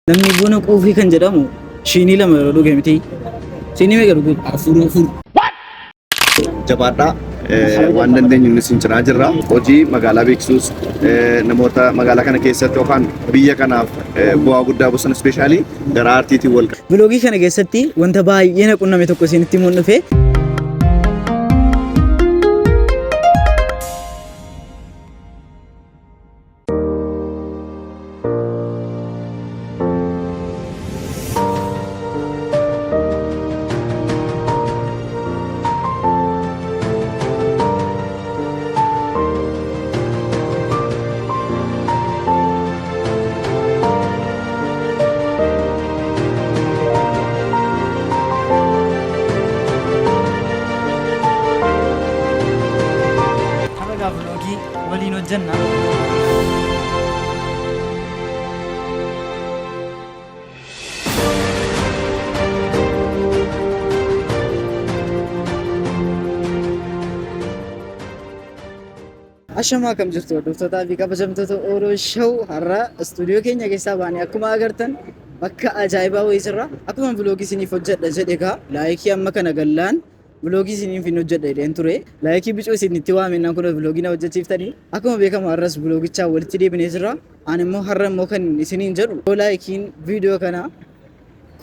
Namni buna quufii kan jedhamu shiinii lama yeroo dhuge miti. Shiinii meeqa dhugu? Afur afur. Jabaadhaa, waan dandeenyu nu isin cinaa jirra. Hojii magaalaa beeksisuus, namoota magaalaa kana keessatti yookaan biyya kanaaf bu'aa guddaa buusan, ispeeshaalii gara aartiitiin wal Vlogii kana keessatti wanta baay'ee na qunname tokko isinitti himuun dhufe. Har'a gaa vlogii waliin hojjenna. Ashamaa, akkam jirtu hordoftootaa fi kabajamtoota Oro Show? Har'a istuudiyoo keenya keessaa baanee akkuma agartan bakka ajaa'ibaa wayii jirra. Akkuma vlogii isiniif hojjedha jedhe egaa like amma kana gallaan vlogii isiniif hin hojjedha jedheen ture. Like bicuu isin itti waamennaan kun vlogii na hojjechiiftanii. Akkuma beekamu har'as vlogichaa walitti deebinee jirra. Ani immoo har'a immoo kan isiniin jedhu, yoo likeiin viidiyoo kanaa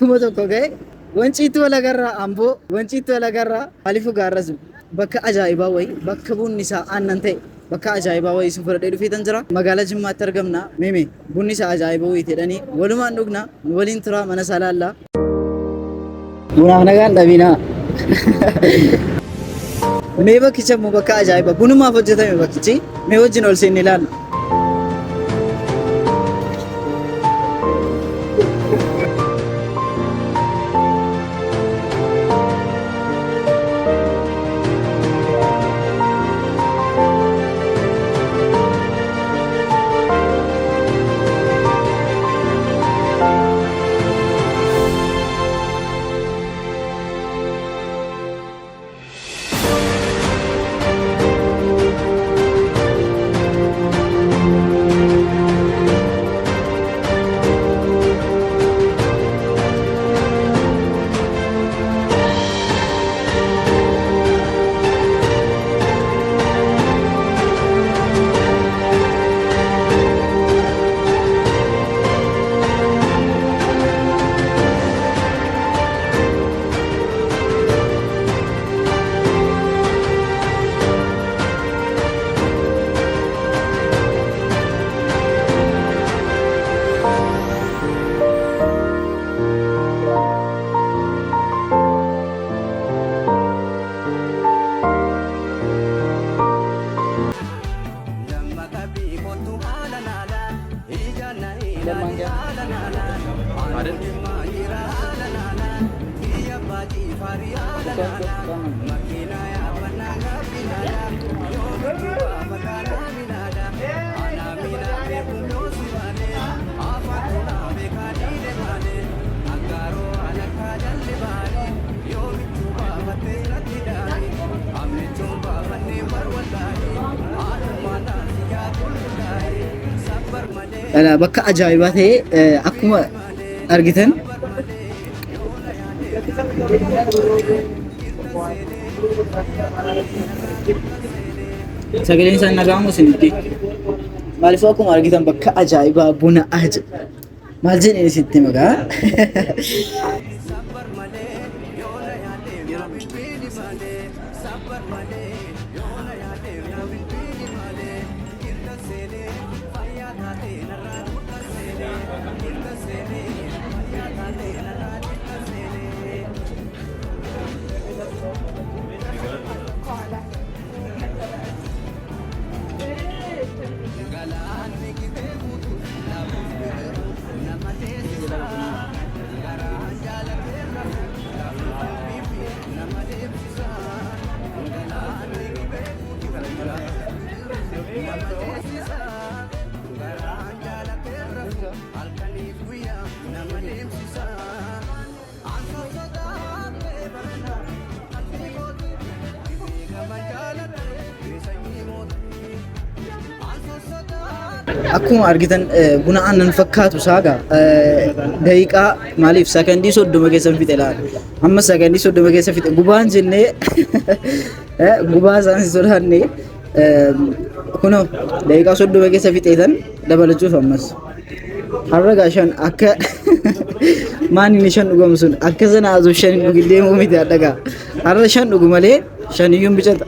1000 ga'e, Wanciitti wal agarraa. Amboo Wanciitti wal agarraa. Maaliif gaarras bakka ajaa'ibaa wayii, bakka bunni isaa aannan ta'e, bakka ajaa'ibaa wayii isin fudhadhee dhufeetan jira. Magaalaa Jimmaatti argamna. Meeme bunni isaa ajaa'iba wayii jedhanii walumaan dhugna. Nu waliin turaa, mana isaa laallaa. Bunaaf nagaan dhabinaa. Mee bakkicha immoo bakka ajaa'iba bunumaaf hojjetame bakkichi, mee wajjin ol seennee ilaalla. Bakka ajaa'ibaa ta'e akkuma argitan. Sagaleen isaan dhaga'amu isinitti. Maaliif, akkuma argitan bakka ajaa'ibaa buna aja. Maal jedheen isitti maqaa? Akkuma argitan buna aannan fakkaatu saaga daqiiqaa maaliif sakandii 30 keessa fixe laala. Amma sakandii 30 keessa fixe gubaan jennee gubaa isaan si sodaanne kunoo daqiiqaa 30 keessa fixeetan dabalachuuf ammas. Har'a gaa shan akka maan inni shan dhugamu sun akka sana asuu shan hin dhugin deemuu miti hadha gaa. Har'a shan dhugu malee shan iyyuu hin bicata.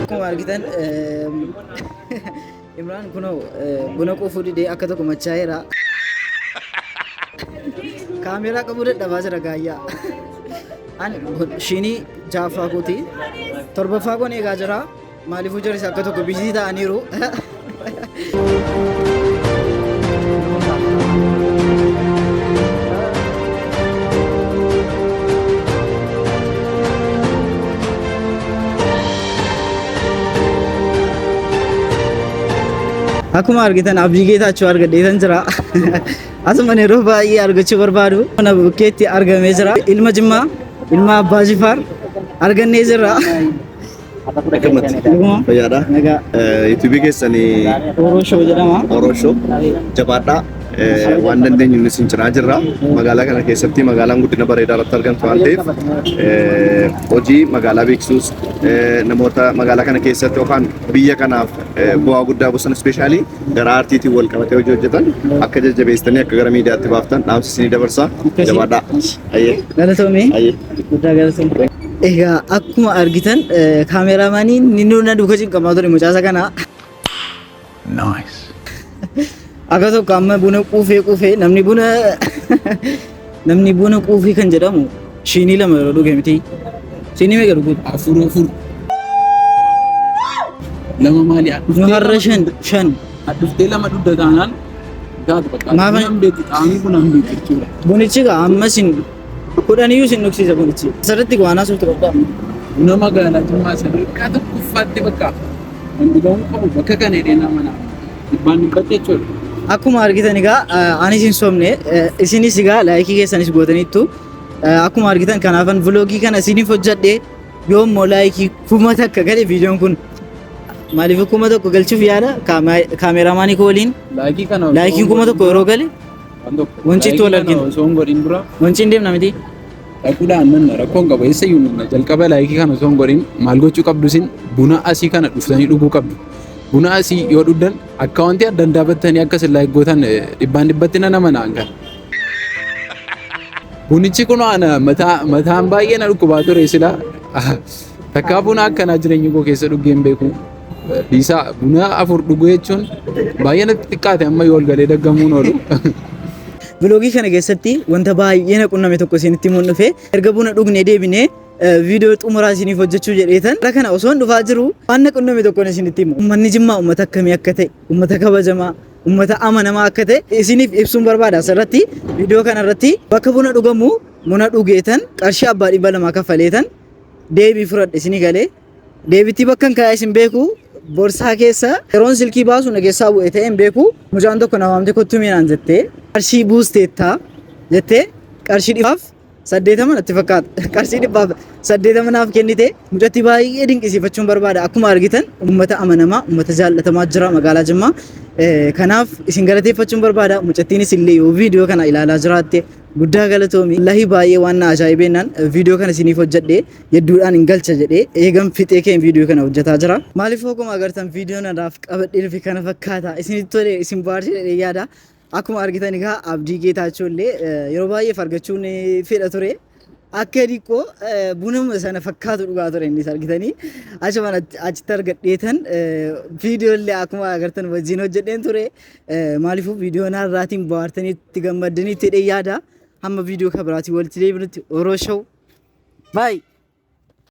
Akkuma argitan Imraan kunoo buna quufuu didee akka tokko machaa'eera. Kaameeraa qabuu dadhabaa jira gaayyaa. Ani shinii jaaffaa kooti. Torbaffaa koon eegaa jira. Maaliifuu jaris akka tokko bizii ta'aniiru. Akkuma argitan Abdii Geetaachoo argadheetan jira. Asuman yeroo baay'ee argachuu barbaadu. Mana bukkeetti argamee jira. Ilma Jimmaa, ilma Abbaa Jifaar argannee jirra. Akkamatti? Dhuguma. Fayyaadha. Nagaa. Yuutuubii keessanii Oroo Show jedhama. Oroo Show jabaadhaa. Waan dandeenyu nuti isin cinaa jirra. Magaalaa kana keessatti magaalaan guddina bareedaa irratti argamtu waan ta'eef hojii magaalaa beeksisuus namoota magaalaa kana keessatti yookaan biyya kanaaf bu'aa guddaa buusan ispeeshaalii gara aartiitiin wal qabatee hojii hojjetan akka jajjabeessitanii akka gara miidiyaatti baaftan dhaamsa isinii dabarsa. Jabaadhaa. Ayyee. Galatoomii. Ayyee. Guddaa galatoomii. Egaa akkuma argitan kaameraamaaniin ni na duuka cinqamaa ture mucaasa kana. Nice. Akka tokko amma buna quufee quufee namni buna namni buna quufee kan jedhamu shiinii lama yeroo dhuge miti. Shiinii meeqa dhugu? Afur afur. Lama maali? Nu har'a shan shan. Dhuftee lama dhugda taanaan gaatu bakka. Maaf- Buna hin beektu xaamii buna hin beektu jechuudha. Bunichi gaa amma sin kudhaniyyuu sin dhugsiisa bunichi. Asirratti waan haasoftu qabda. Buna magaalaa Jimmaa sadarkaa tokkoffaatti bakka kan dhugamuu qabu bakka kana jedhee nama na dhibbaan dhibbatti jechuudha. Akkuma argitan egaa anis hin sobne isinis egaa laayikii keessanis gootaniittu akkuma argitan kanaafan vloogii kana isiniif hojjedhe yoo immoo laayikii 1000 gale viidiyoon kun maaliif 1000 galchuuf yaada kaameeraamaanii koo waliin Laayikii kana osoo laayikiin hin 1000 yeroo gale Waan tokko. Wanciitti wal Laayikii kana argina. osoo hin godhin dura wanciin deemna miti. Dhaquudhaan nanna rakkoon qabu eessa iyyuu nanna jalqaba laayikii kana osoo hin godhin maal gochuu qabdu isin buna asii kana dhuftanii dhuguu qabdu. Buna asii yoo dhugdan akkaawuntii adda addaa battanii akka isin laayik gootan dhibbaan dhibbatti nan amana an kana. Bunichi kun ana mataa mataan baay'ee na dhukkubaa ture sila takkaa buna akkanaa jireenya koo keessa dhugee hin beeku. Dhiisaa buna afur dhuguu jechuun baay'ee natti xiqqaate amma yoo ol galee daggamuun oolu. Viloogii kana keessatti wanta baay'ee na qunname tokko isinitti himuun dhufe erga buna dhugnee deebinee viidiyoo xumuraa isiniif hojjechuu jedheetan gara kana osoon dhufaa jiru waan na qunname tokkoon isinitti himu. Uummanni Jimmaa uummata akkamii akka ta'e, uummata kabajamaa, uummata amanamaa akka ta'e isiniif ibsuun barbaada asirratti viidiyoo kana irratti bakka buna dhugamu buna dhugeetan qarshii abbaa 200 kaffaleetan deebii fudhadhe isinii galee deebitti bakka hin kaa'ee isin beeku borsaa keessa yeroon silkii baasu na keessaa bu'e ta'e hin beeku mucaan tokko na waamte kottu miinaan jettee qarshii buusteetta jettee qarshii 180 natti fakkaata. Qarshii 180 naaf kennite mucatti baay'ee dinqisiifachuun barbaada. Akkuma argitan uummata amanamaa, uummata jaallatamaa jira magaalaa Jimmaa. Kanaaf isin galateeffachuun barbaada. Mucattiinis illee yoo viidiyoo kana ilaalaa jiraatte guddaa galatoomi. Wallaahi baay'ee waan na ajaa'ibeennan viidiyoo kana isiniif hojjedhe yedduudhaan hin galcha jedhee eegan fixee keen viidiyoo kana hojjetaa jira. Maaliif akkuma agartan viidiyoon anaaf qabadhee dhufe kana fakkaata. Isinitti tole isin bohaarsee jedhee yaada. Akkuma argitan egaa Abdii Geetaachoo illee yeroo baay'eef argachuun fedha ture. Akka diqqoo bunuma sana fakkaatu dhugaa ture innis argitanii. Achuma achitti argadheetan viidiyoo illee akkuma agartan wajjin hojjedheen ture. Maaliifuu viidiyoo narraatiin bohaartanii itti gammaddanii itti yaada. Hamma viidiyoo kan biraatiin walitti deebinutti Oroo Show. Bye.